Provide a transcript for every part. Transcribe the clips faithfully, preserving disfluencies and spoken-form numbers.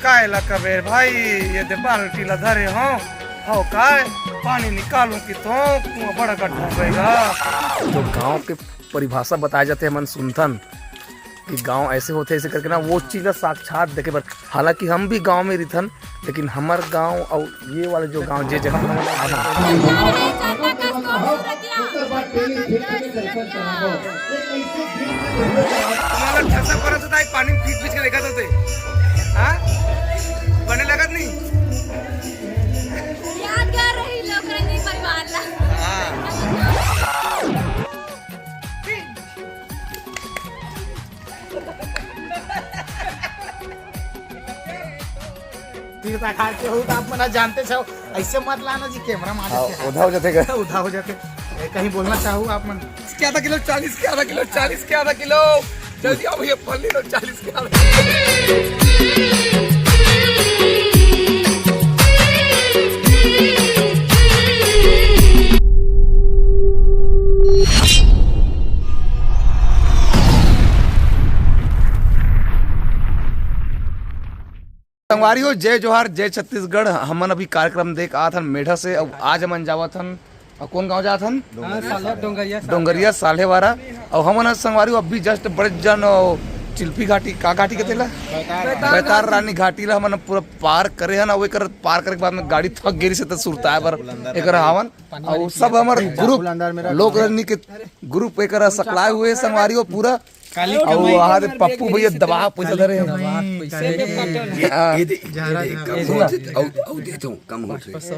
काय ला कबे भाई, ये दे बाल्टी ला धरे हो, हो काय? पानी निकालूं कि तो कुआं बड़ा गड्ढा हो गएगा। तो गांव के परिभाषा बताए जाथे, हमन सुनथन कि गांव ऐसे होथे, ऐसे करके ना, वो चीज ला साक्षात देखे बर। हालांकि हम भी गांव में रिथन, लेकिन हमर गांव अउ ये वाला जो गांव, जे जगह हम आना। तुम्हारा ठसा परत होता है, पानी में भीज भीज के देखा तो थे। हाँ? बने लगत नहीं? यादगार रही लोकरंगी परिवार ला। हाँ। तीर तक हाथ के हो तो आप मना जानते छो, ऐसे मत लाना जी, कैमरा मार हाँ, देते हैं। उधा हो जाते हैं। उधा हो जाते हैं। ए, कहीं बोलना चाहो आप मन? क्या आधा किलो, चालीस के आधा किलो, चालीस के आधा किलो। जल्दी आओ भैया, फल ले लो, चालीस के आधा। संगवारी हो, जय जोहार, जय छत्तीसगढ़। हमन अभी कार्यक्रम देख आत हन मेढ़ा से, अउ आज हमन जावत हन, अउ कौन गांव जात हन? हाँ, साल्हे, डोंगरिया, साल्हे। डोंगरिया साल्हेवारा। अउ हमन ह संगवारी हो, अभी just बड़े जन, अ, चिल्फी घाटी, का घाटी के तेला? बैतार। बैतार रानी घाटी ला हमन पूरा पार करे हन, अउ एकर पार करे के बाद में गाड़ी थक गेरी से त सुरताए बर एकर हावन। अउ सब हमर group, लोक रंगनी के group एकर सकलाए हुए संगवारी हो पूरा। अउ वहाँ दे पप्पू भैया दबा पैसा धरे हैं। हाँ। ए दे, ए दे, कम हो जाथे। अउ, अउ दे तो, कम हो जाथे।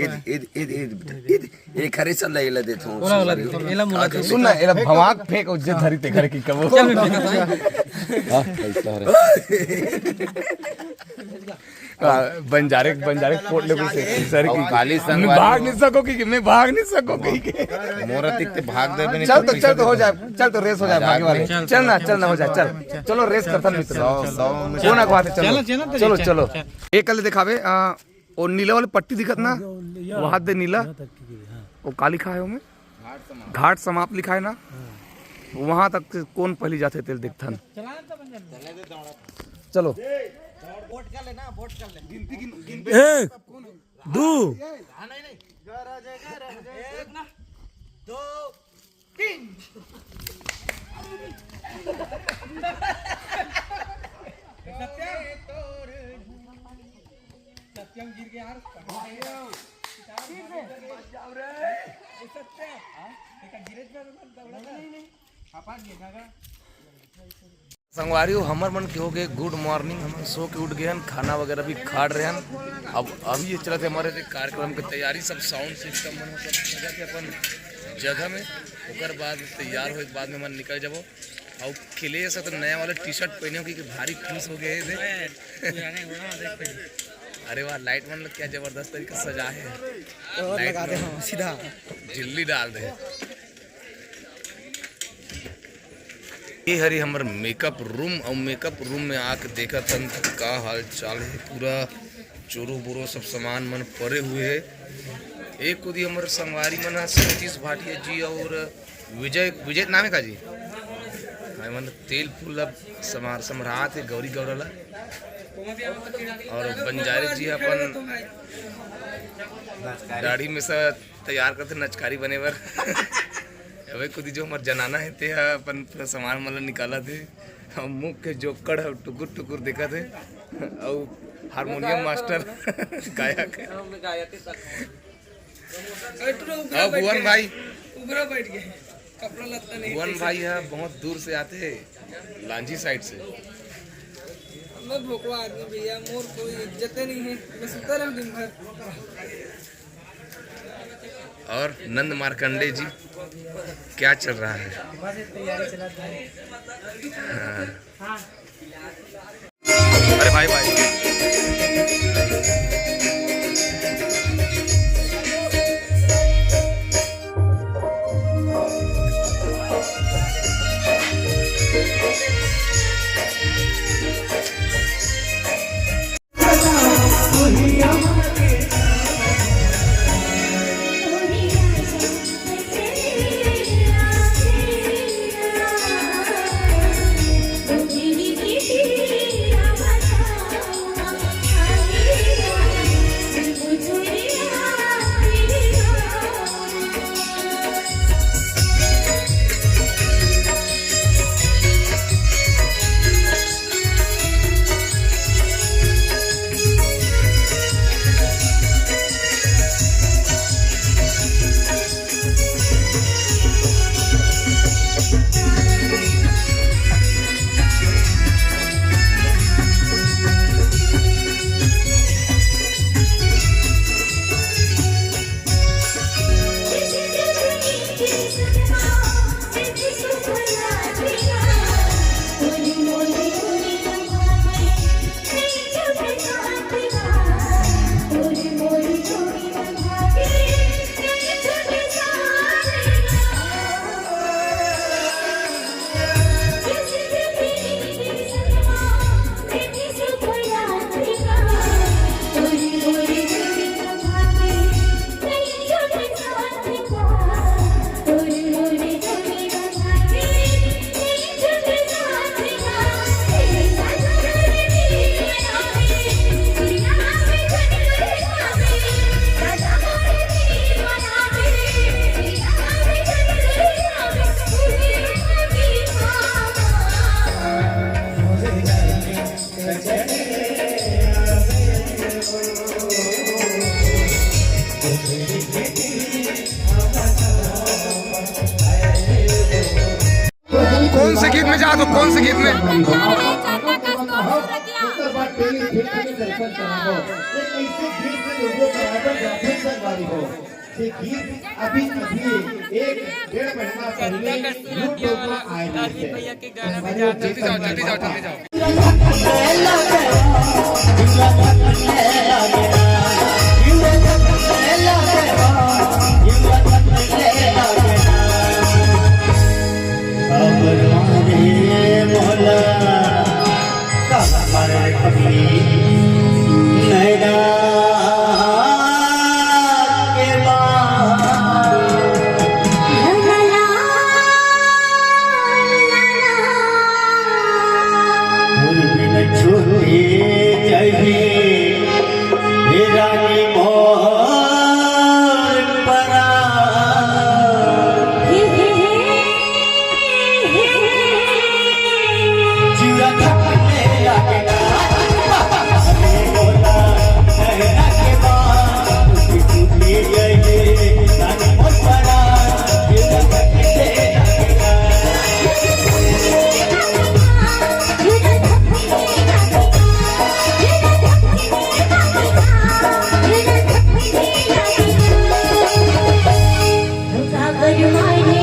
ए दे, ए दे, ए दे, ए दे, ए दे, ए खरे चल ले, ले दे तो। ओला, ओला दे तो, एला मोला दे। सुन ना, एला भवाक फेंक, जे धरी ते घर की कबो। चल, मैं फेंकता हूँ। हाँ, पैसा रे। आ, बंजारे, बंजारे कोट ले कुछ सर की। काली संगवारी भाग नहीं सको कि, मैं भाग नहीं सको कहीं के। मोरा तिक ते भाग दे, मैंने चल तो, चल तो हो जाए, चल तो race हो जाए भागे वाले। चल, चल ना, चल ना हो जाए, चल। चलो race करथन मित्र। सौ, सौ में कौन अगवा थे? चलो, चलो, चलो, चलो, चलो। चलो। एक कल दिखावे, आ, ओ नीला वाली पट्टी दिखत ना, वहां दे नीला, वो का लिखा है ओमे? घाट समाप्त लिखा है ना, वहां तक कौन पहली जाथे तेल देखथन। चलो। एक, दू। संगवारी हो, हमर मन के हो गए good morning, हमन सो के उठ गए हन, खाना वगैरह भी खा रहे हन। अब अभी ये चलत है हमारे कार्यक्रम के तैयारी, सब sound system मन सब सजा के अपन जगह में, ओकर बाद तैयार होए के बाद में हमन निकल जाबो। अउ खिले से तो नया वाला T-shirt पहने हो कि भारी खुश हो गए थे। अरे वाह, light मन लोग क्या जबरदस्त तरीके से सजा है। और light लगा दे मन हम सीधा। झिल्ली डाल दे। ये हरी हमर makeup room, अउ makeup room में आके देखत हन त का हाल चाल है। पूरा चोरो बोरो सब सामान मन परे हुए है। एक कुदी हमर संगवारी मन ह सतीश भाटिया जी अउ विजय, विजय नाम है का जी? हाँ, मन तेल फूल अब समार, समरात है गौरी गौरा ला। अउ बंजारे जी अपन दाढ़ी में से तैयार करथे नचकारी बने बर। अबे कुदी जो हमर जनाना है ते ह अपन पूरा सामान मन ला निकालत हे। हम मुख के जोक्कड़ ह टुकुर टुकुर देखत हे। अउ हारमोनियम मास्टर गायक है। अउ भुवन भाई, उबरा बैठ गए। कपड़ा लत्ता नहीं भुवन भाई है, बहुत दूर से आते हैं, लांजी side से। मैं भोकवा आदमी भैया, मोर कोई इज्जत नहीं है, मैं सुता रहूं दिन भर। और नंद मार्कंडे जी, क्या चल रहा है? बस ये तैयारी चला था। हाँ। अरे भाई, भाई। कौन से गीत में जात हो, कौन से गीत में? ये गीत अभी अभी एक डेढ़ महीना पहले YouTube में आए हुए थे। जल्दी जाओ, जल्दी जाओ, जल्दी जाओ।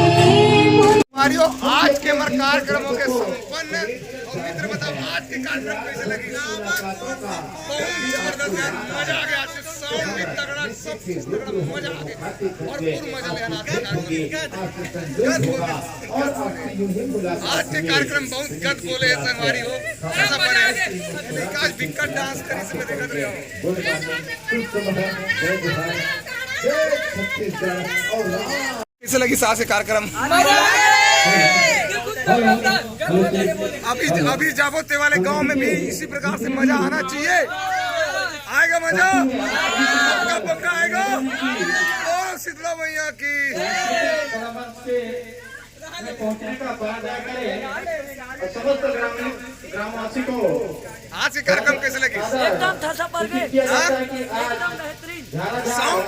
संगवारी हो, आज के हमर कार्यक्रम होके संपन्न। और मित्र बताओ, आज के कार्यक्रम कैसे लगी? बहुत जबरदस्त यार, मजा आ गया। आज के साउंड भी तगड़ा, सब चीज तगड़ा, मजा आ गया, भरपूर मजा लेना आज के कार्यक्रम। आज के कार्यक्रम बहुत गद बोले है संगवारी हो, ऐसा पर है। विकास बिक्कट डांस करी से मैं देखत रहे हो। कैसे लगी सास के कार्यक्रम? अभी, अभी जाबो ते वाले गांव में भी इसी प्रकार से मजा आना चाहिए। आएगा मजा, पक्का, पक्का आएगा। और शीतला मैया की। पहुंचने का बड़ा दया करें और समस्त ग्रामीण, ग्रामवासी को आज के कार्यक्रम कैसे लगे? एकदम थरसा पर गए। किया जाता है कि आज एकदम बेहतरीन। साउंड,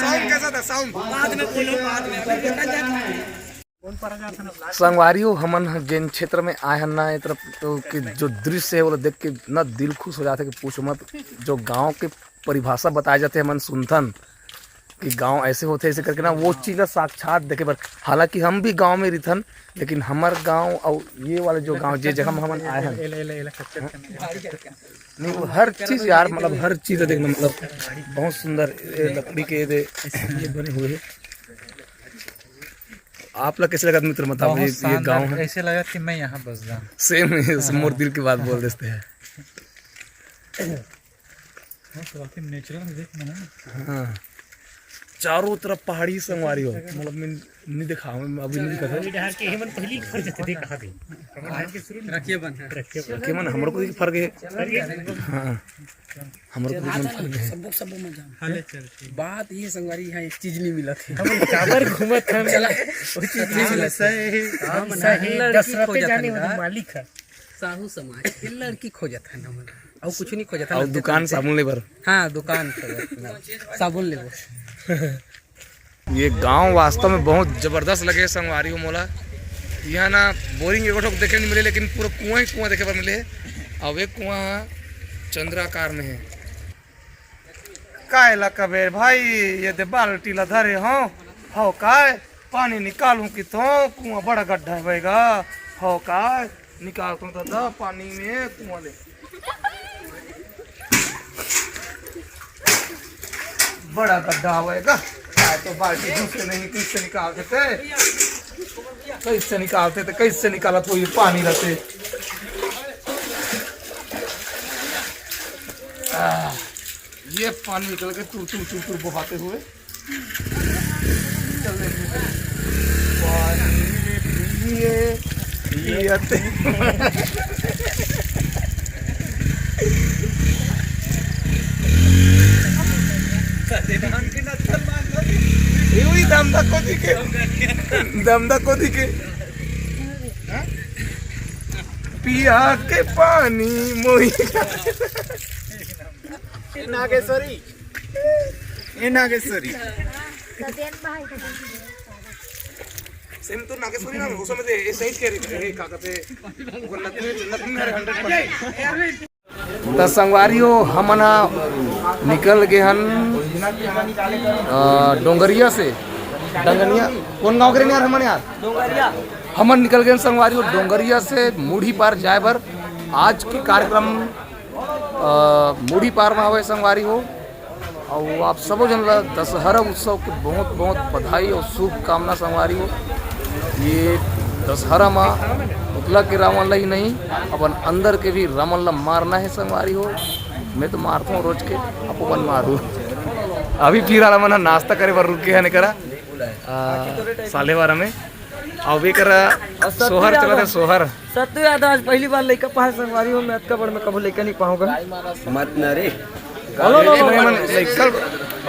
साउंड कैसा था? साउंड बाद में बोलो, बाद में, अभी निकल जाता है। संगवारी हो, हमन ह जेन क्षेत्र में आए हन ना, ये तरफ तो के जो दृश्य है, वो देख के ना दिल खुश हो जाथे कि पूछो मत। जो गांव के परिभाषा बताए जाथे, हमन सुनथन कि गांव ऐसे होथे, ऐसे करके ना, वो चीज ला साक्षात देखे बर। हालांकि हम भी गांव में रिथन, लेकिन हमर गांव और ये वाले जो गांव, जे जगह में हमन आए हन, एला, एला, एला, कच्चा, कच्चा। नहीं, वो हर चीज यार, मतलब हर चीज देखना, मतलब बहुत सुंदर, ये लकड़ी के ये दे, ये बने हुए हैं। आप लोग कैसे लगा मित्र, बताओ, बहुत ये, ये शानदार, गांव है। ऐसे लगा कि मैं यहाँ बस जाऊँ। सेम, हाँ। मोर दिल की बात बोल देते हैं। वो तो वाकई नेचुरल देखना है। हाँ, चारों तरफ पहाड़ी संगवारी हो, मतलब मैं नहीं देखा, मैं अभी नहीं देखा था। डहर के हेमन पहली फर जते देखा दे। आज के शुरू रखिए बन। रखिए बन। रखिए बन, हमरो को भी फर गए। फर गए? हाँ, हमरो को भी मन फर गए। सबो, सबो मजा। हाँ, ले चल, ठीक। बात ये संगवारी, यहाँ एक चीज नहीं मिला थी। हम काबर घूमत हम? चला। वो चीज नहीं मिला थी। सही। हम सही। लड़की दस रुपये खोजत जाने हन वो का? मालिक है। साहू समाज के लड़की खोजत है ना, मतलब, और कुछ नहीं खोजत है और ना, दुकान साबुन ले बर। हाँ, दुकान खोजत है ना, साबुन लेबो। ये गांव वास्तव में बहुत जबरदस्त लगे संगवारी हो मोला। यहाँ ना बोरिंग एगो ठोक देखे नहीं मिले, लेकिन पूरा कुआं ही कुआं देखे बर मिले है। अब एक कुआं चंद्राकार में है। काय ला कबेर भाई, ये दे बाल्टी ला धरे हो, हो काय? पानी निकालूं कि तो कुआं बड़ा गड्ढा होएगा, हो काय? निकाल तो दादा पानी में कुआं ले। बड़ा गड्ढा होएगा, काय तो बाल्टी दूसरे नहीं, किससे निकालते थे? कैसे निकालते थे, कैसे निकालत हो ये पानी रहते? आ, ये पानी निकल के टुर टुर टुर टुर बहाते हुए चल रहे हैं। पानी में भीगे, ये ते- ये वही दमदा कोदी के, दमदा कोदी के। पिया के पानी मोही। नागेश्वरी, ए नागेश्वरी। सेम तो नागेश्वरी ना, वो समझे, ए सही कह रहे, ए का कहते, वो नकली, नकली हरे हंड्रेड परसेंट। त संगवारी हो, हमन ह निकल गे हन, अ, डोंगरिया से, डंगनिया, कौन गांव के रहने यार हमन यार? डोंगरिया। हमन निकल गे हन संगवारी हो, डोंगरिया से मुढ़ी पार जाए बर। आज के कार्यक्रम, अ, मुढ़ी पार में हवे संगवारी हो। अउ आप सबो झन ला दशहरा उत्सव के बहुत बहुत बधाई अउ शुभकामना संगवारी हो। ये दशहरा मा उतला के रावण ला ही नहीं, अपन अंदर के भी रावण ला मारना है संगवारी हो। मैं तो मारता हूँ रोज के, अपन मारू। अभी फिलहाल हमन ह नाश्ता करे बर रुके हन एकरा, आ, सालेवारा में। अउ एकरा सोहर चलत है, सोहर। सत्तू यादव आज पहली बार लइका पाए संगवारी हो, मैं अतका बड़ में कभू लइका नहीं पाऊंगा। मत न रे। Hello, hello, hello. मन लइका।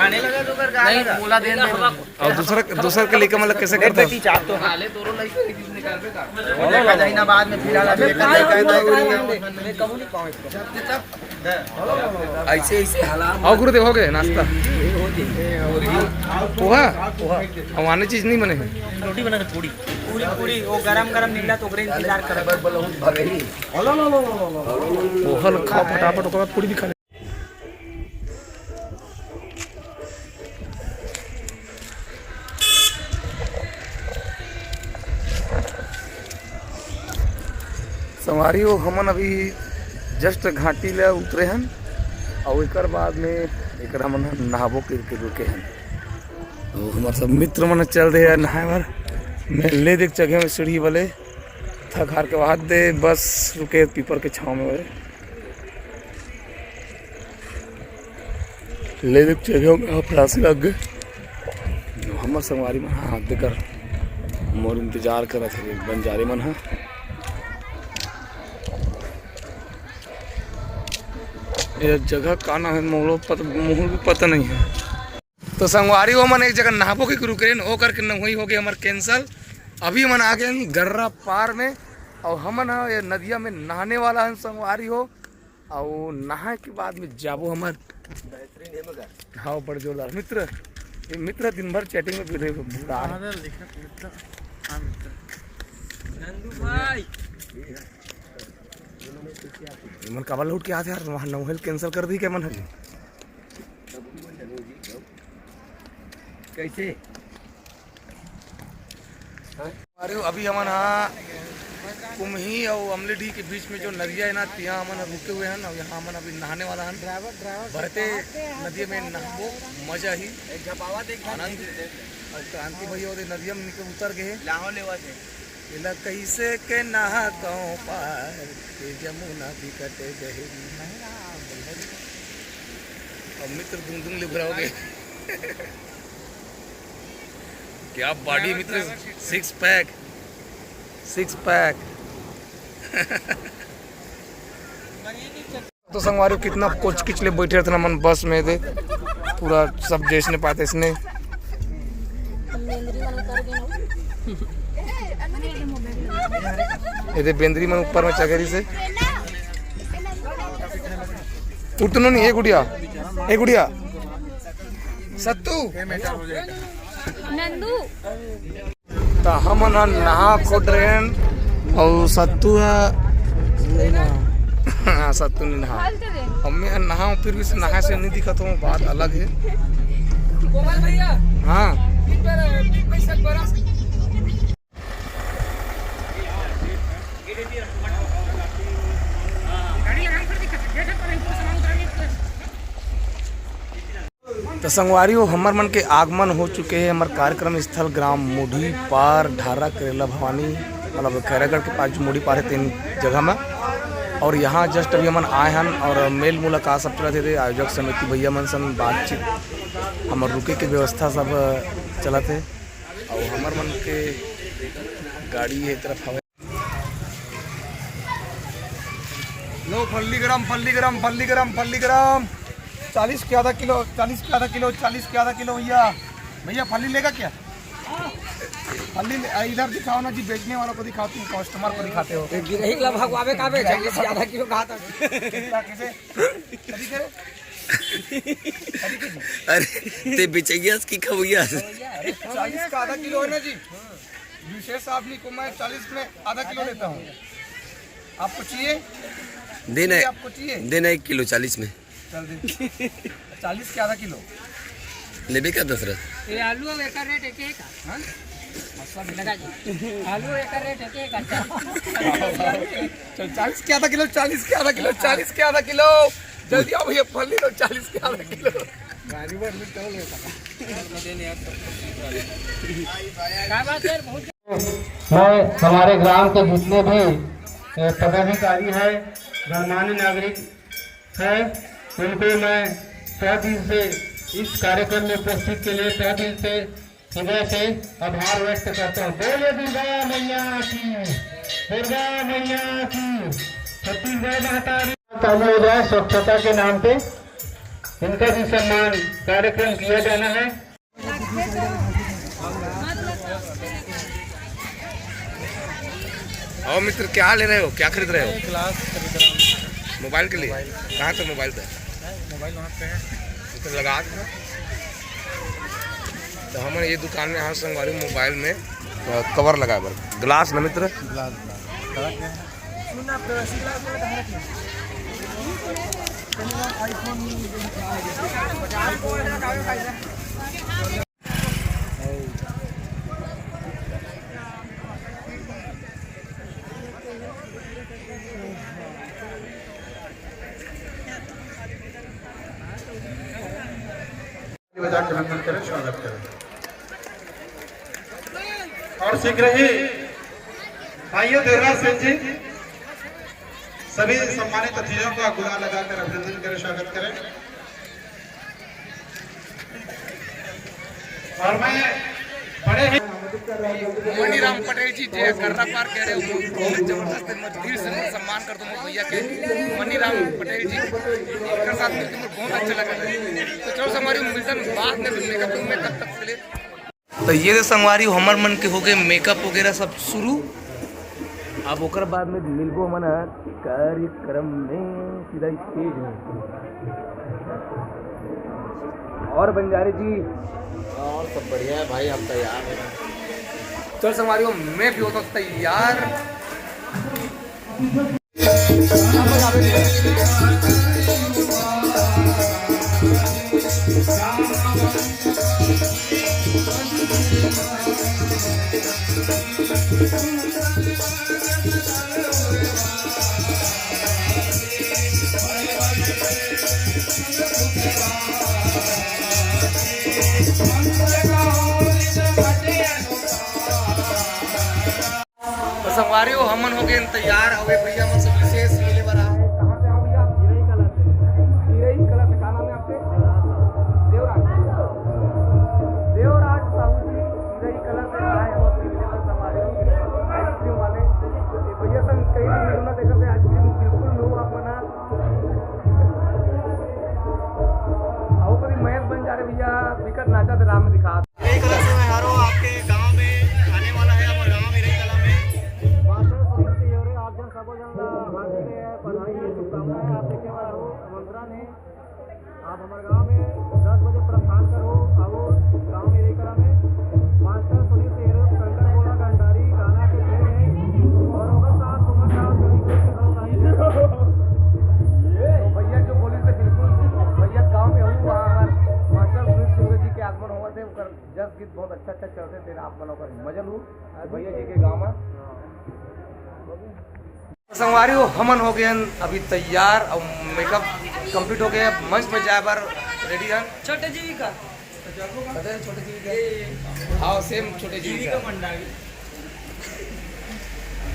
नहीं, बोला दे दे। और दूसरा, दूसर के लइका मतलब कैसे करता है? ऐसे, ऐसे हालात। आओ गुरुदेव, हो गए नाश्ता? पोहा? पोहा। अब आने चीज नहीं बने हैं। रोटी बना के पूरी। पूरी, पूरी, वो गरम गरम मिलला तो ओकरे इंतजार करब। पोहा लोग खाओ फटाफट, ओकर बाद पूरी भी खा ले। संगवारी हो, हमन अभी just घाटी ले उतरे हन, अउ एकर बाद में एकर हमन नहाबो करके रुके हन। अउ हमर सब मित्र मन चल दे नहाए बर। मैं ले देख जगह में सीढ़ी वाले थक हार के वहाद दे, बस रुके पीपर के छाँव में। ले देख चेहरे में फरासी लग गए। हमर संगवारी मन हाथ देकर मोर इंतजार करत हे बंजारे मन ह। ये जगह का नाम है, मोरो पत-, मोहर भी पता नहीं है। तो संगवारी हो मन एक जगह नहाबो के गुरु करेन, ओ करके नहुई हो गए हमर cancel। अभी मन आ गए हैं गर्रा पार में, और हमन ह ये नदिया में नहाने वाला है संगवारी हो। अउ नहाए के बाद में जाबो हमर। हाँ, बड़ जोरदार मित्र। ये मित्र दिन भर chatting में भी रहे, बूढ़ा है। हाँ, लिखा मित्र। हाँ, मित्र। नंदू भाई। ये मन काबर लौट के आते यार, वहाँ नौहेल cancel कर दी क्या मन हर? कैसे? अरे, अभी हमन हा कुमही अउ अमलीडीह के बीच में जो नदिया है ना, तिहा हमन रुके हुए हैं। अब यहाँ हमन अभी नहाने वाला हन। बहते नदिया में नहाबो, मजा ही आनंद। अब क्रांति भैया ओदे नदिया में निकल उतर गए। एला कैसे के नहा कहूँ पार, के जमुना भी कटे गहरी। अब मित्र दुम दुम लिभराओगे। क्या body मित्र, six pack, six pack। तो संगवारी कितना कोचकिच ले बैठे रहते ना मन बस में दे, पूरा सब जैसने पाते इसने। ये दे बेंदरी मन ऊपर में चगेरी से उठनो नहीं। ए गुड़िया, ए गुड़िया, सत्तू, नंदू। त हमन ह नहा खोट रहे हन, अउ सत्तू ह, हाँ, सत्तू नहीं नहा। अब मैं नहाऊँ, फिर भी से नहा से नहीं दिखत हूँ, बात अलग है। कोमल भैया। हाँ। इन पर, इन पर सब बड़ा तो संगवारी हो, हमर मन के आगमन हो चुके हे हमर कार्यक्रम स्थल ग्राम मुढ़ी पार ढारा करेला भवानी, मतलब खैरागढ़ के पास जो मुढ़ी पार है तीन जगह में। और यहाँ just अभी हमन आए हन और मेल मुलाकात सब चलत हे, आयोजक समिति भैया मन सन बातचीत, हमर रुके के व्यवस्था सब चलत हे। और हमर मन के गाड़ी ये तरफ हवे। लो फल्ली गरम, फल्ली गरम, फल्ली गरम, फल्ली गरम। चालीस के आधा किलो, चालीस के आधा किलो, चालीस के आधा किलो भैया। भैया फल्ली लेगा क्या? फल्ली ले, आ, इधर दिखाओ ना जी, बेचने वालों को दिखाओ, तुम कस्टमर को दिखाते हो। गिरही ला भगवावे का बे, चालीस के आधा किलो कहा था। क्या, कैसे? कभी करे? अरे, ते बेचैया की खवैया? अरे, चालीस का आधा किलो है ना जी। विशेष आदमी को मैं चालीस में आधा किलो लेता हूँ। आपको चाहिए? देना चाहिए, आपको चाहिए? देना एक किलो चालीस में। चल दे। चालीस के आधा किलो। लेबे का दशरथ? ये आलू अब एकर रेट एक एक। हाँ? लगा जी। आलू एकर रेट एक एक। चल, चालीस के आधा किलो, चालीस के आधा किलो, चालीस के आधा किलो। जल्दी आओ भैया, फल ले लो, चालीस के आधा किलो। गाड़ी में admit करो, ले सकता। क्या बात है, बहुत मैं हमारे ग्राम के जितने भी, ए, पदाधिकारी है, गणमान्य नागरिक है, उनको मैं तहे दिल से, इस कार्यक्रम में उपस्थित के लिए तहे दिल से, हृदय से आभार व्यक्त करता हूँ। बोले दुर्गा मैया की, दुर्गा मैया की, छत्तीसगढ़ महतारी। चालू हो जाए स्वच्छता के नाम पे। इनका भी सम्मान कार्यक्रम किया जाना है। आओ मित्र, क्या ले रहे हो, क्या खरीद रहे हो? ग्लास खरीद रहा हूँ। मोबाइल के लिए? मोबाइल। कहाँ पे मोबाइल पे? है, मोबाइल वहाँ पे है। तो लगा दो। तो हमन ये दुकान में, हाँ संगवारी, मोबाइल में, अ, कवर लगाए बर ग्लास न मित्र। Glass, glass. कवर क्या है? बजा के अभिनंदन करें, स्वागत करें। और शीघ्र ही आइए देवराज सेठ जी, सभी सम्मानित अतिथियों का गुलाल लगाकर अभिनंदन करें, स्वागत करें। और मैं बड़े ही मनीराम पटेल जी, जे कर्रा पार कह रहे हो, बहुत जबरदस्त है। मैं दिल से मैं सम्मान करता हूँ भैया के, मनीराम पटेल जी, इनके साथ मिलकर मुझे बहुत अच्छा लगा। तो चलो संगवारी, मिलते हैं बाद में फिर मेकअप रूम में, तब तक के लिए। तो ये दे संगवारी, हमर मन के हो गए मेकअप वगैरह सब शुरू। अब ओकर बाद में मिलबो हमन ह कार्यक्रम में, सीधा स्टेज में। और बंजारे जी? और सब बढ़िया है भाई, हम तैयार हैं। चल संगवारी हो, मैं भी होता हूँ तैयार। तो संगवारी हो, हमन हो गए तैयार, अउ ये भैया मन से विशेष मिले बर आए। कहाँ से आओ भैया? चिरई कला से। चिरई कला से, का नाम है आपके? देवराज। देवराज साहू जी चिरई कला से आए हैं, और मिले बर संगवारी हो, आइसक्रीम वाले। ये भैया संग कहीं भी मिलना देखा थे, आइसक्रीम बिल्कुल लो आप बना। आओ कभी महेश बंजारे भैया, बिकट नाचा थे राम दिखा। चिरई कला से मैं हारो आपके गांव में आने वाला है, हमारे गांव में चिरई कला में। मास्टर सुनील सियोरे आप जन सबो जन ला हार्दिक बधाई है, शुभकामनाएं। आप देखे वाला हो आमंत्रण है, आप हमारे गांव में दस बजे प्रस्थान करो, आओ गांव में चिरई कला में। मास्टर सुनील सियोरे, शंकर भोला भंडारी, गाना के प्रेम है। और होगा साथ सुमन राव, जो भी कुछ गाओ भाई। तो भैया जो बोली से बिल्कुल, भैया गांव में हूँ, वहाँ हमारे मास्टर सुनील सियोरे जी के आगमन हुआ थे, उनका जस गीत बहुत अच्छा अच्छा चलते थे, आप मनों का मजा लूँ भैया जी के गाँव में। संगवारी हो, हमन हो गए हन अभी तैयार और मेकअप कंप्लीट हो गया, मंच में जाए बर रेडी हन। छोटे जी का। पता है छोटे जी का? हाँ, सेम छोटे जी का।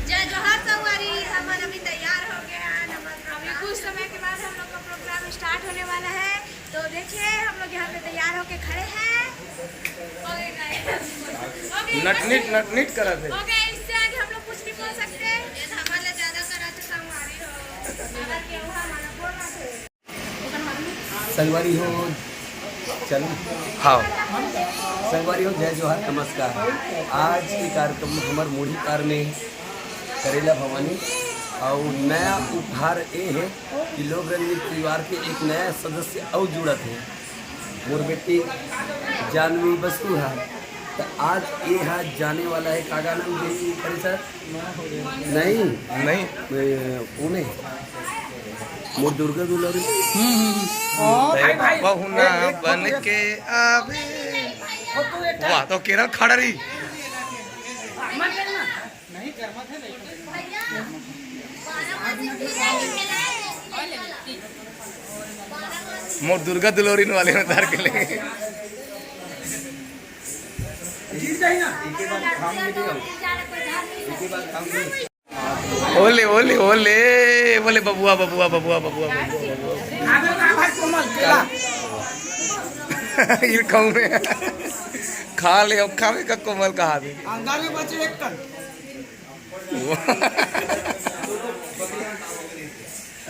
जय जोहार संगवारी, हमन अभी तैयार हो गए हैं। अभी कुछ समय के बाद हम लोग का प्रोग्राम स्टार्ट होने वाला है। तो देखिए, हम लोग यहाँ पे तैयार होके खड़े हैं। हो गए guys। हो गए, नटनिट, नटनिट करत है। हो गए, इससे आगे हम लोग कुछ नहीं बोल सकते। ये धमाल ज्यादा करा तो संगवारी हो। अगर केहू हमारा बोल रहा है। संगवारी हो, चल। हाँ। संगवारी हो, जय जोहार, नमस्कार। आज के कार्यक्रम में हमार मुड़ी पार में करेला भवानी अउ नया उपहार ए हे कि लोक रंगीत परिवार के एक नया सदस्य अउ जुड़त हे, मोर बेटी जानवी बसु ह। त आज ए ह जाने वाला हे, का गाना में देवी परिषद? नहीं, नहीं। ए, वो नहीं। मोर दुर्गा दुलारी। पहुना बन के आवे। वाह, तो केरल खड़ा रही। मोर दुर्गा दुलोरिन वाले में तार के लेंगे। ओले, ओले, ओले, बोले बबुआ, बबुआ, बबुआ, बबुआ, बबुआ। ये खाऊं मैं। खा ले, अब खावे का कोमल कहा दे। अंगारे बचे एक कन।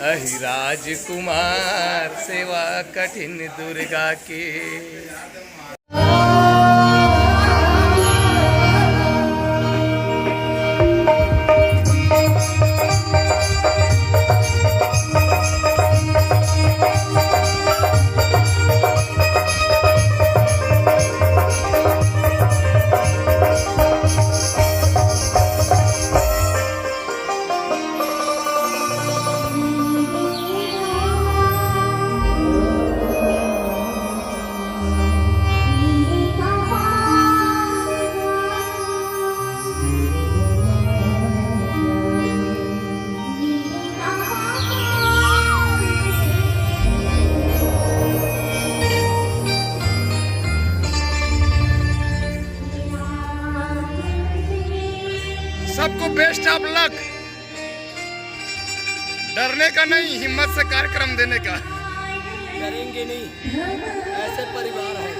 अहि राजकुमार सेवा कठिन दुर्गा के। सबको best of luck। डरने का नहीं, हिम्मत से कार्यक्रम देने का। डरेंगे नहीं, ऐसे परिवार है।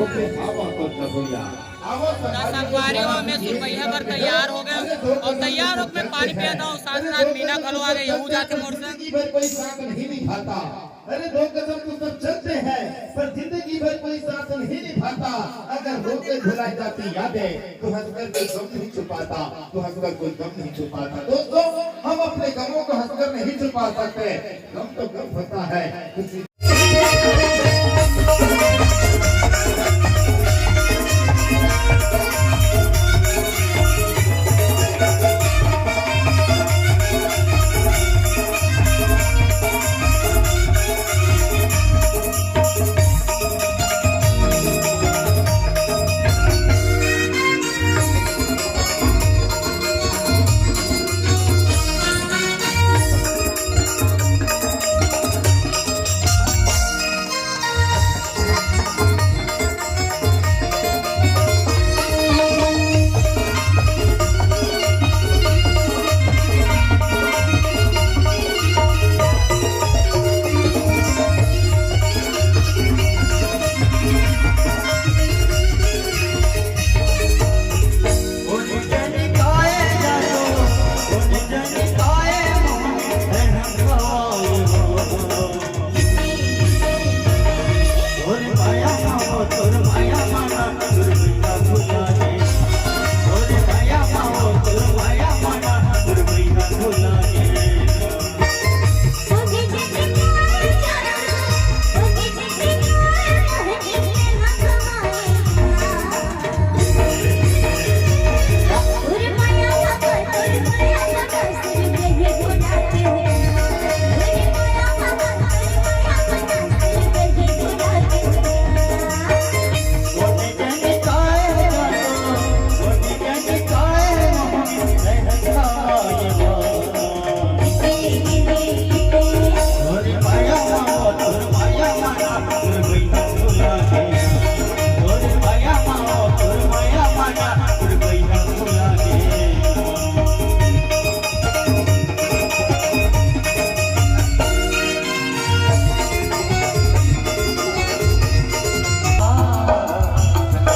त संगवारी हो, मैं सुरबैया बर तैयार हो गए और तैयार होके मैं पानी पिया था और साथ साथ मीना घलो आ गई, यहू जाके मोर संग। जिंदगी भर कोई साथ नहीं निभाता। अरे दो कदम तो सब चलते हैं, पर जिंदगी भर कोई साथ नहीं निभाता। अगर रोके भुलाई जाती यादें, तो हंसकर कोई गम नहीं छुपाता, तो हंसकर कोई गम नहीं छुपाता। दोस्तों, हम अपने गमों को हंसकर नहीं छुपा सकते। गम तो गम होता है, खुशी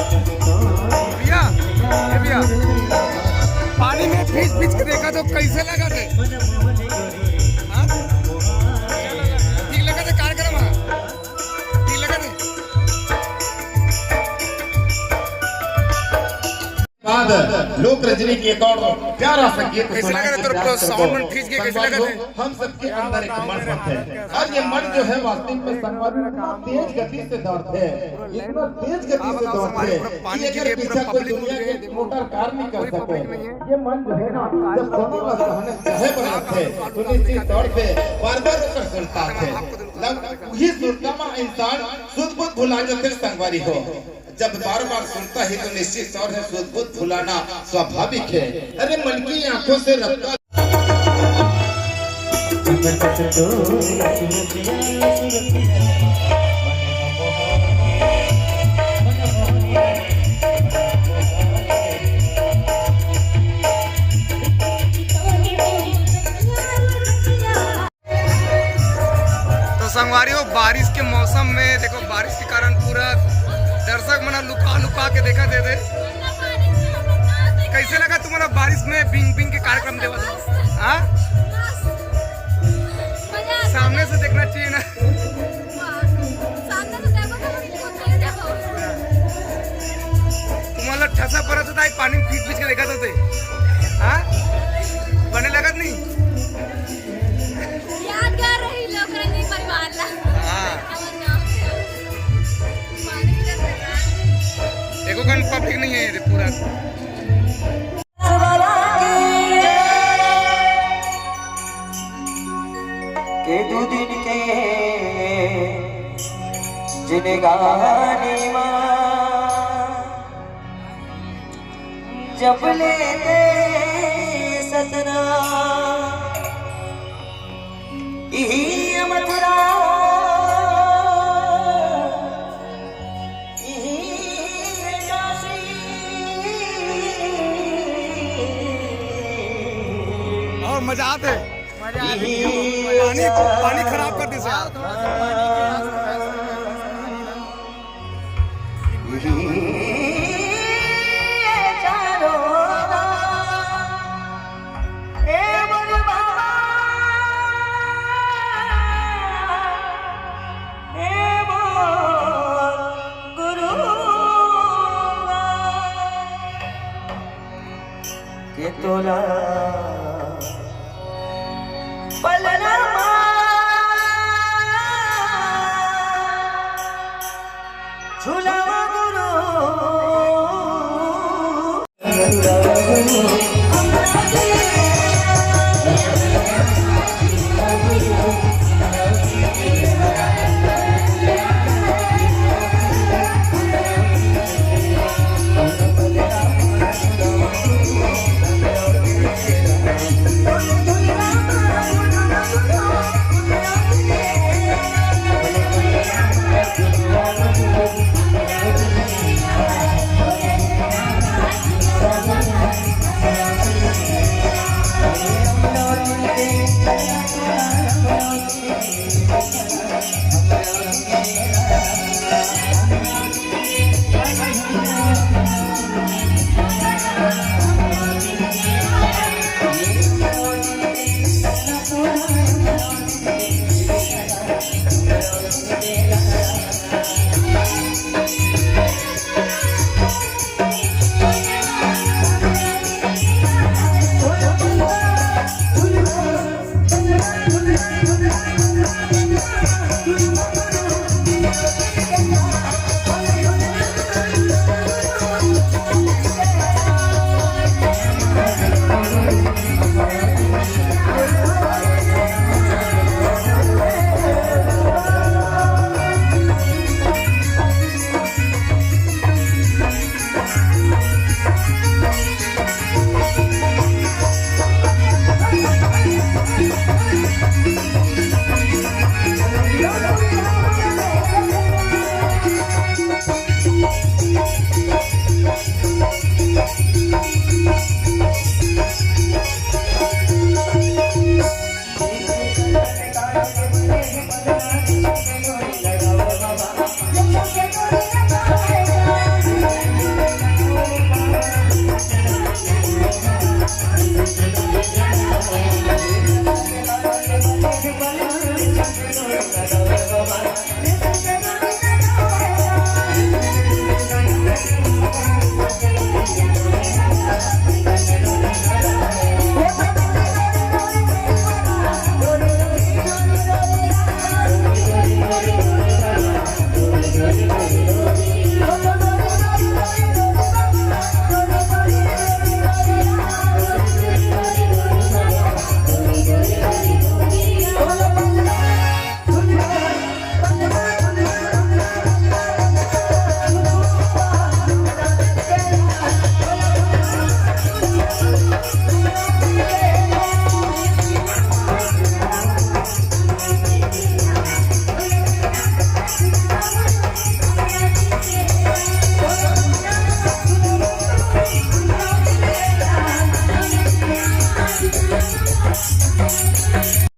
भैया, ए भैया, पानी में भीज भीज के देखा तो कैसे लगा थे? हाँ? ठीक लगा थे कार्यक्रम, हाँ? ठीक लगा थे? बाद लोक रजनी की एक और प्यारा सा गीत कैसे लगा थे? तेरे को साउंड में भीज के कैसे लगा थे? हम सबके अंदर एक मन है, और ये मन जो है वास्तविक में संगवारी इतना तेज गति से दौड़ते हैं, इतना तेज गति से दौड़ते हैं कि अगर पीछा कोई दुनिया की मोटर कार नहीं कर सके। ये मन जो है ना, जब दोनों का सहन चाहे बना थे, तो निश्चित तौर पे बार बार ओकर सुरता थे। लग वही सुरता में इंसान सुध बुध भुला जाते संगवारी हो। जब बार बार सुरता ही तो निश्चित तौर है सुध बुध भुलाना स्वाभाविक है। अरे मन की आंखों से रफ्तार तो संगवारी हो, बारिश के मौसम में देखो, बारिश के कारण पूरा दर्शक मन लुका लुका के देखा थे। कैसे लगा तुम्हारा बारिश में बिंग बिंग के कार्यक्रम देवा? हाँ, सामने से देखना चाहिए ना। तुम्हारा ठसा परत होता है, पानी में भीज भीज के देखा थे। हाँ, बने लगत नहीं। यादगार रही लोक रंजन परिवार ला। हाँ। एको कन पब्लिक नहीं है ये पूरा। के दू दिन के जिनगानी मा जब ले दे सतना, इही मथुरा, इही काशी। और मजा आते। पानी, पानी खराब कर दी सर। टोला पलना मा झुलावा गुरु।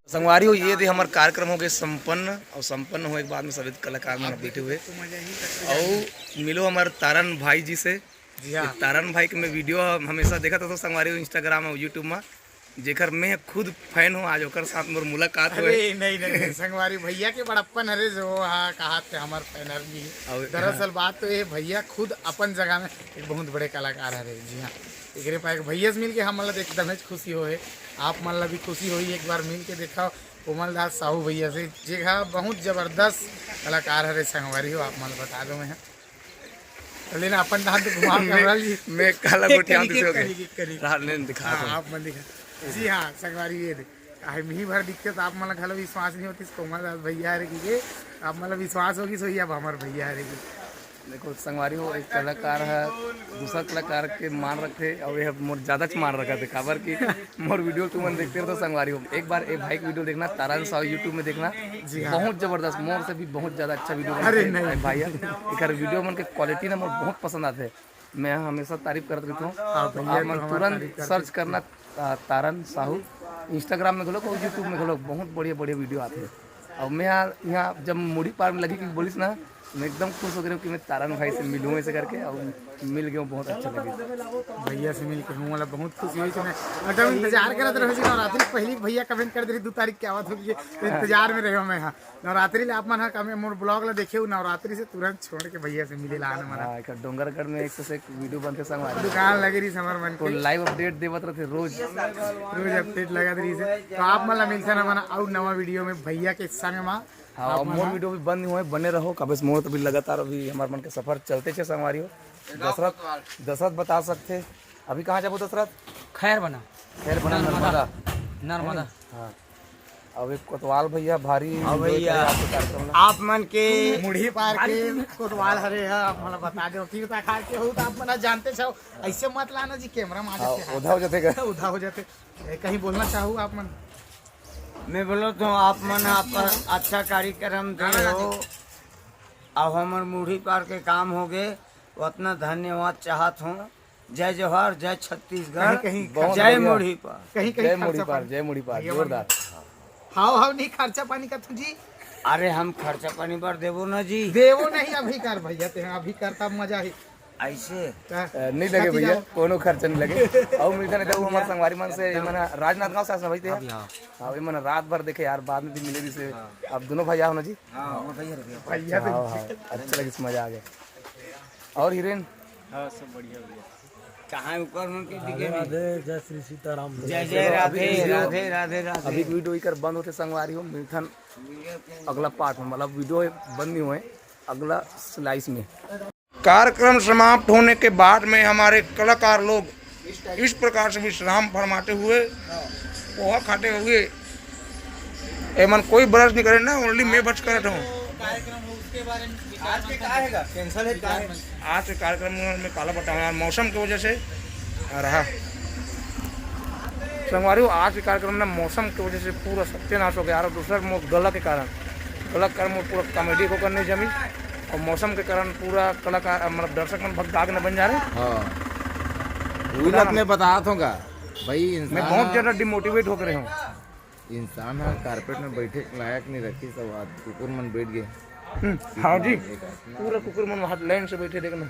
संगवारी हो, ये दे हमर कार्यक्रम हो गए संपन्न, और संपन्न होए के बाद में सभी कलाकार मन बैठे हुए। और मिलो हमर तारन भाई जी से। जी हाँ। तारन भाई के मैं वीडियो हमेशा देखत हों संगवारी हो, Instagram और YouTube में, जेकर मैं खुद फैन हों। आज ओकर साथ मोर मुलाकात हुए। अरे नहीं, नहीं, नहीं, संगवारी भैया के बड़प्पन हरे जो हा कहा थे हमर फैन हर भी। और दरअसल हाँ। बात तो ये भैया खुद अपन जगह में एक बहुत बड़े कलाकार हरे। जी हाँ, एकरे पाए भैया से मिलके हमन ला एकदम खुशी होए, आप मन ला भी खुशी होई। एक बार मिल के देखा कोमल दास साहू भैया से, जे हा बहुत जबरदस्त कलाकार हरे संगवारी हो, आप मन ला बता दो मैं। तो लेना अपन डाल तो घुमा के मैं, हमरा लिए। मैं काला एक गोठिया करी, दूसरे एक हो गए। करी, एक करी। रहा, नहीं दिखा हाँ, दो। आप मन दिखा। जी हाँ, संगवारी ये दे। काहे मिही भर दिखते तो आप मन ला घलो विश्वास नहीं होती, कोमल दास भैया हरे की के, आप मन ला विश्वास होगी, सोई अब हमर भैया हरे की। देखो संगवारी हो, एक कलाकार है, दूसरा कलाकार के मान रखे, और ये मोर ज्यादा मान रखा थे, काबर की मोर वीडियो तुमन देखते रहो तो संगवारी हो, एक बार ए भाई के वीडियो देखना, तारन साहू YouTube में देखना। जी हाँ। बहुत जबरदस्त, मोर से भी बहुत ज्यादा अच्छा वीडियो अरे बनाते हैं नहीं। भाई है। एकर वीडियो मन के क्वालिटी ना मोर बहुत पसंद आते हैं, मैं हमेशा तारीफ करत रहता हूँ। हाँ भैया, आप मन तो हमारा तुरंत तारीफ करते सर्च करना, आ, तारन साहू, Instagram में घलोक और YouTube में घलोक बहुत बढ़िया बढ़िया वीडियो आते हैं। और मैं यहाँ, यहाँ जब मुड़ी पार में लगी कि बोलिस ना, मैं एकदम खुश हो गया कि मैं तारन भाई से मिलूँ ऐसे करके, और मिल गया, बहुत अच्छा लगे। भैया से मिल के हूँ, मतलब, बहुत खुशी हुई। तो मैं एकदम इंतजार करत रहे जी, नवरात्रि पहली भैया कमेंट कर दे रही, दो तारीख क्या बात होगी, तो इंतजार में रहे मैं। हाँ, नवरात्रि ले आप मन हा कमे मोर ब्लॉग ला देखे हो, नवरात्रि से तुरंत छोड़ के भैया से मिले ला आना मना। हाँ, एक डोंगरगढ़ में एक से एक वीडियो बनते संगवारी। दुकान लगे रही हमर मन को के। लाइव अपडेट देवत रहते रोज। रोज अपडेट लगा रही से। तो आप मन ला मिलते ना मना और नवा वीडियो में भैया के संग मा। हाँ, आप और मन मोर ला वीडियो भी बंद हुए, बने रहो। काबर से मोर तो भी लगातार अभी हमार मन के सफर चलते छे संगवारी हो। दशरथ, दशरथ बता सकते। अभी कहाँ जाबो दशरथ? खैर बना। खैर बना, नर्मदा। नर्मदा। हाँ। अब एक कोतवाल भैया भारी हाँ enjoy भैया। करे आपके कार्यक्रम में। आप मन के मुढ़ी पार के कोतवाल हरे ह, आप मन बता दो, तीर तखार के हो तो आप मन जानते छो, ऐसे मत लाना जी कैमरा मार हाँ, देते हैं। उधा हो जाते का? उधा हो जाते। ए, कहीं बोलना चाहू आप मन? मैं बोलो तो आप मन आप अच्छा कार्यक्रम दे हो, अब हमर मुढ़ी पार के काम हो गए, उतना धन्यवाद चाहत हूँ। जय जोहार, जय छत्तीसगढ़, कहीं, कहीं बहुत जय बढ़िया। मुढ़ी पार। कहीं, कहीं जय मुढ़ी खर्चा पार, पानी। जय मुढ़ी पार, भैया जोरदार। हाव, हाव, नहीं खर्चा पानी का तुझी। अरे हम खर्चा पानी बर देबो ना जी। देबो नहीं, अभी कर भैया, ते अभी कर तब मजा ही। ऐसे? का? अ, नहीं लगे कति भैया, जाओ? कोनो खर्चा नहीं लगे। और मिलता नहीं था, वो हमारे संगवारी मन से, ये मन राजनांदगांव से आसना भाई थे। अभी हाँ। हाँ, ये मन रात भर देखे यार, बाद में भी मिले भी से। हाँ। आप दोनों भैया हो ना जी? हाँ, वो भैया रे भैया। भैया तो हाँ, हाँ, अच्छा लगे, मजा आ गया। और हिरेन? हाँ, सब बढ़िया भैया। कहाँ है ऊपर मन के दिखे नहीं? राधे, जय श्री सीताराम। जय जय राधे, राधे, राधे, राधे। अभी वीडियो इकर बंद होते संगवारी हो, मिलथन अगला पार्ट में, मतलब वीडियो बंद नहीं हुए, अगला स्लाइस में। कार्यक्रम समाप्त होने के बाद में हमारे कलाकार लोग इस प्रकार से विश्राम फरमाते हुए, पोहा खाते हुए, एमन कोई ब्रश नहीं करे ना, ओनली मैं ब्रश करत हूँ। आज के का हैगा? कैंसिल है, का है? आज के कार्यक्रम में काला बताऊँ यार, मौसम की वजह से रहा। संगवारी हो, आज के कार्यक्रम ना मौसम की वजह से पूरा सत्यानाश हो गया यार। और दूसरा मोर गला के कारण, गला के कारण मोर पूरा कॉमेडी को करने जमी, और मौसम के कारण पूरा कलाकार, मतलब, दर्शक मन भग भाग न बन जा रहे। हाँ, वही बात मैं बतात हूँ का भाई, मैं इंसान बहुत ज्यादा डिमोटिवेट हो गए हूँ। इंसान ह कारपेट में बैठे के लायक नहीं रखी, सब आज कुकुर मन बैठ गए। हम्म, हाँ जी, पूरा कुकुर मन वहाँ लाइन से बैठे, देखना।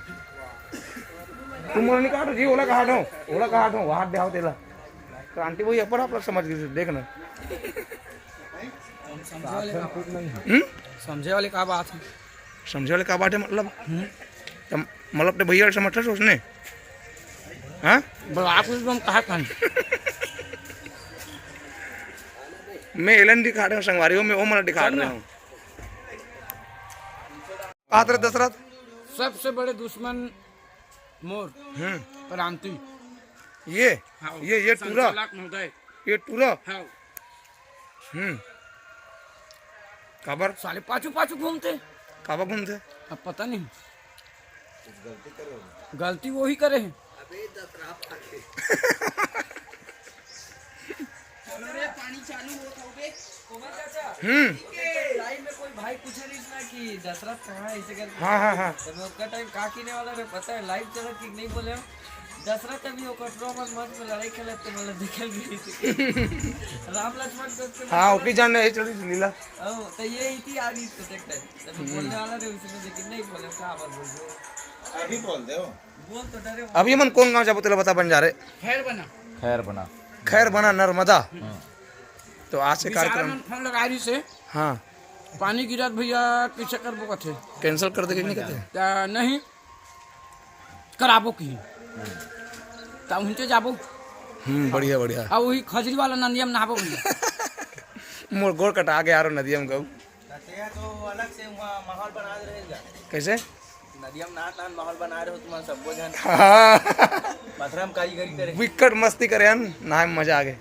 तुम मोला नहीं काटो जी, ओला काटो, ओला काटो, वहाँ देहाव तेला। क्रांति वही अपन आप लोग समझ गए, देखना। हम समझे वाले का बात है। हम्म? समझे वाले का बात है। समझे वाले का बात है, मतलब? हम्म। तम-, मतलब, ते भैया समझता सोचने? हाँ? बोल, आप कुछ हम कहा कहें? मैं एलन दिखा रहे हूँ, संगवारी हो, मैं ओमन दिखा रहे हूँ। आत रे दशरथ। सबसे बड़े दुश्मन मोर। हम्म। क्रांति। ये? हाँ, ये, ये टूरा? संचालक महोदय। ये टूरा? हाँ। हम्म। काबर? साले पाछू पाछू घूमते। काबर घूमते? अब पता नहीं। गलती वही करे हैं। अबे दतरा पाके। अरे पानी चालू हो तो बे, कोमल चाचा। हम्म। लाइव में कोई भाई पूछे नहीं ना कि दशरथ कहाँ है, ऐसे करके। हाँ, हाँ, हाँ। तो मैं उसका टाइम का किने वाला रे, पता है, लाइव चला कि नहीं बोले हो? दशरथ अभी वो कटरा मन मत में लड़ाई खेलत तो मतलब देखल गई थी। राम लक्ष्मण को तो हाँ, ओके जान रहे, चल लीला। ओ, तो ये ही थी आगे इसको देखते हैं। तो मैं बोलने वाला रे, उसने लेकिन नहीं बोले, कहाँ पर बोल रहे हो? अभी बोल दे हो। बोल तो डरे हो। अभी मन कौन गाँव जाबो, तेला बता बन जा रहे। खैर बना। खैर बना। खैर बना नर्मदा। हाँ। तो आज के विशाल कार्यक्रम मन फोन लगा रही से। हाँ। पानी गिरत भैया, कैसे करबो कथे? कैंसिल कर दे के नहीं कहते? आ, नहीं। कराबो की। त उनके जाबो। हम्म, बढ़िया, बढ़िया। आ वही खजरी वाला नंदिया में नहाबो भैया। मोर गोड़ कटा गया यारो नदिया में गऊ। नदिया तो अलग से वहाँ माहौल बना दे रहेगा। कैसे? नदिया में नहा नहा माहौल बना रहे हो तुम सबको जन। हाँ। पथरा में कारीगरी करे। विकट मस्ती करे हन, नहाए में मजा आ गए।